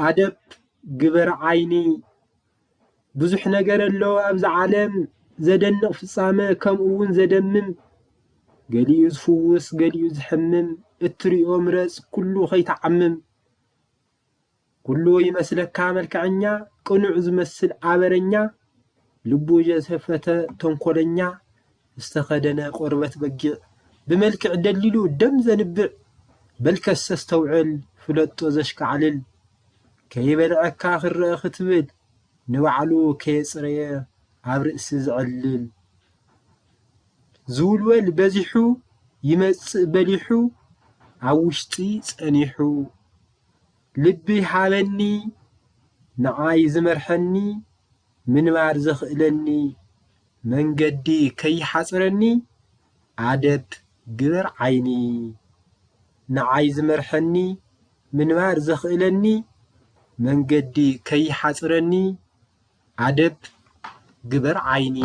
ኣደብ ግበር ዓይኒ። ብዙሕ ነገር ኣሎ ኣብዚ ዓለም፣ ዘደንቕ ፍጻመ፣ ከምኡ እውን ዘደምም። ገሊኡ ዝፍውስ፣ ገሊኡ ዝሕምም። እትሪኦ ምረጽ፣ ኩሉ ከይትዓምም። ኩሉ ይመስለካ መልክዐኛ፣ ቅኑዕ ዝመስል ኣበረኛ፣ ልቡ ዘሰፈተ ተንኮለኛ፣ ዝተኸደነ ቆርበት በጊዕ፣ ብመልክዕ ደሊሉ ደም ዘንብዕ። በልከስ ኣስተውዕል፣ ፍለጦ ዘሽካዕልል፣ ከይበልዐካ ክረአ ክትብል፣ ንባዕሉ ከየጽረየ ኣብ ርእሲ ዘዕልል። ዝውልወል በዚሑ፣ ይመጽእ በሊሑ፣ ኣብ ውሽጢ ጸኒሑ። ልቢ ሃበኒ፣ ንዓይ ዝመርሐኒ፣ ምንባር ዘኽእለኒ፣ መንገዲ ከይሓጽረኒ፣ ኣደብ ግበር ዓይኒ። ንዓይ ዝመርሐኒ፣ ምንባር ዘኽእለኒ፣ መንገዲ ከይሓጽረኒ፣ ኣደብ ግበር ዓይኒ።